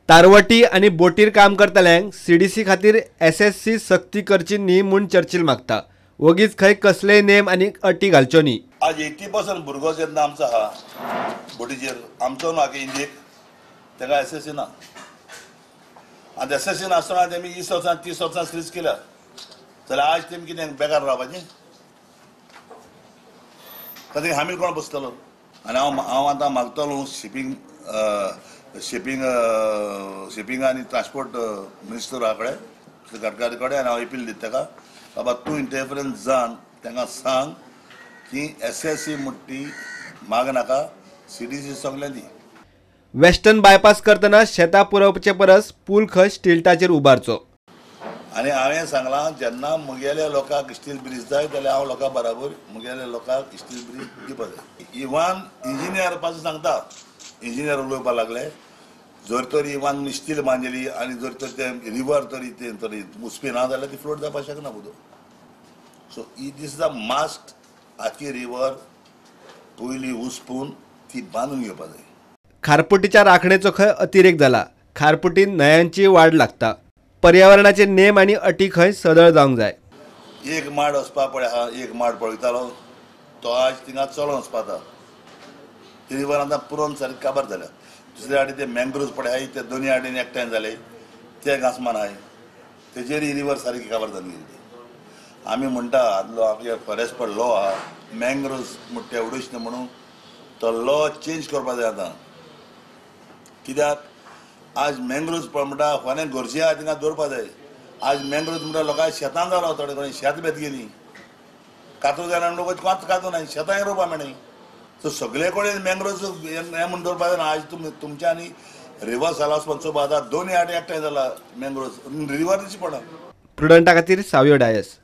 तारवटी आनी बोटीर काम करतल्यांक सीडीसी खातीर एसएससी सक्ती करची न्ही म्हूण चर्चिल मागता. वगीच खंय कसलेय नेम आनी अटी घालच्यो न्ही. आज 80% भुरगो जेन्ना आमचो आहा बोटीचेर, आमचो न्हू आगे इंदीक, ताका एसएससी ना. आनी एसएससी नासतना तेमी 20 वर्सां 30 वर्सां स्ट्रीज केल्या जाल्यार आज तेमी कितें बेकार रावपाचें? ताका हामील कोण बसतलो? आनी हांव आतां मागतलो शिपींग शिपींग शिपींग आनी ट्रान्सपोर्ट मिनिस्टरा कडेन, गडकरी कडेन, आनी हांव एपील दिता ताका, बाबा तूं इंटरफरन्स जावन तांकां सांग की एसएससी मुट्टी माग नाका, सीडीसी सगळें दी. वेस्टर्न बायपास करतना शेतां पुरोवचे परस पूल खंय स्टिल्टाचेर उबारचो. आनी हांवें सांगलां जेन्ना म्हगेल्या लोकांक स्टील ब्रीज जाय जाल्यार हांव लोकां बराबर म्हगेल्या लोकांक स्टील ब्रीज दिवपा जाय. इवन इंजिनियर पासून सांगता, इंजिनियर उलोवपाक लागले, जर तर इवन स्टील बांदली आनी जर तर तें रिवर तरी तें तरी उसपी ना जाल्यार ती फ्लोट जावपाक शकना उदक. So this is a must. आखी रिवर पयली उसपून ती बांदून घेवपाक जाय. खारपुटीच्या राखणेचो खंय अतिरेक जाला. खारपुटीन न्हंयांची वाड लागता. पर्यावरणाचे नेम आनी अटी खंय सदळ जावंक जाय. एक माड वचपा पळय आहा, एक माड पळयतालो तो आज थिंगा चलोन वचपाता. ती रिवर आतां पुरोवन सारकी काबार जाल्या. दुसरे आडी ते मँग्रोव्स पळय आहाय, ते दोनी आडीन एकठांय जाले, ते घासमान आहाय, तेजेर ही रिवर सारकी काबार जावन गेली. आमी म्हणटा आदलो आमचे फॉरेस्ट पड लॉ आहा, मँग्रोव्स म्हणटा ते उडोवचे न्हू म्हणून तो लॉ चेंज करपाक जाय आतां. कित्याक आज मँग्रोव्स म्हणटा कोणें गरजे आहा तिंगा दवरपा जाय. आज मँग्रोव्स म्हणटा लोकांक शेतां जालो, थोडे कोणी शेत बेत गेली, कातू जाल्यार लोक कोण कातू ना, शेतांय रोवपा मेळ्ळी. सो सगळे कडेन मँग्रोव्स हें म्हूण दवरपा जायना. आज तुमच्यांनी रिवर जाला वचपाचो आतां दोनूय आड एकठांय जाला मँग्रोव्स, रिवर दिशी पडना. प्रुडंटा खातीर सावियो डायस.